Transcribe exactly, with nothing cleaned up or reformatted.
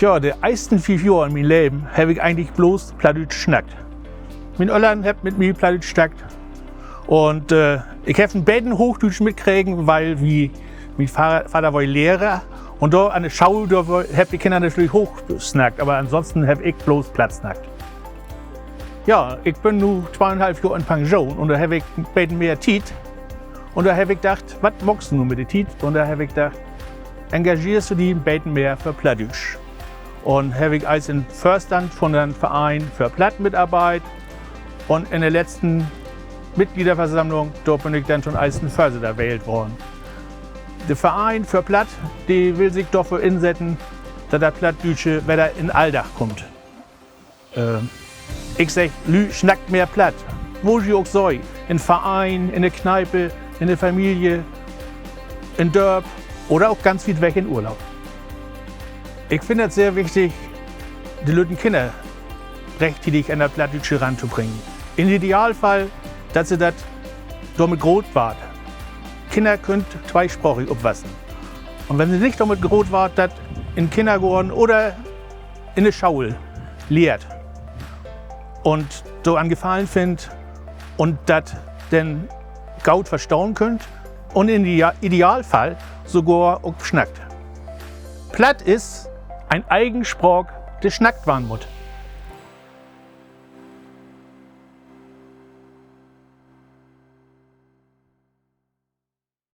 Ja, de eersten fief Johr in mien Leven heff ik egentlich blots Plattdüütsch snackt. Mien Öllern hebbt mit mi Plattdüütsch snackt. Un ik heff en beten Hoochdüütsch mitkregen, weil wi, mien Vadder weer Lehrer. Un dor an de School, dor hebbt de Kinner natürlich Hooch snackt, aver ansonsten heff ik blots Platt snackt. Ja, ik bün nu tweeunhalf Johr in Pension un dor heff ik beten mehr Tiet. Un dor heff ik dacht, wat maakst du nu mit de Tiet? Un dor heff ik dacht, engageerst du di en beten mehr för Plattdüütsch? Un heff ik eerst in Vörstand von den Verein för Platt mitarbeidt. Un in de letzten Mitgliederversammlung, dor bün ik denn to'n eersten Vörsitter wählt worrn. De Verein för Platt, de will sik dorför insetten, dat dat Plattdüütsche wedder in Alldag kummt. Ik segg, Lüüd, snackt mehr Platt. Wo ji ok seid, in Verein, in de Kneipe, in de Familie, in Dörp oder ok ganz wiet weg in Urlaub. Ik finn dat sehr wichtig, de lütten Kinner rechttiedig an dat Plattdüütsche rantobringen. In Idealfall, dat se dat dormit groot warrt. Kinner köönt tweespraakig opwassen. Un wenn se nich dormit groot warrt, dat in Kinnergoorn oder in de School lehrt un dor an Gefallen finnt un dat denn goot verstahn köönt un in Idealfall sogor ok snackt. Platt is en egen Spraak, de snackt warrn mutt.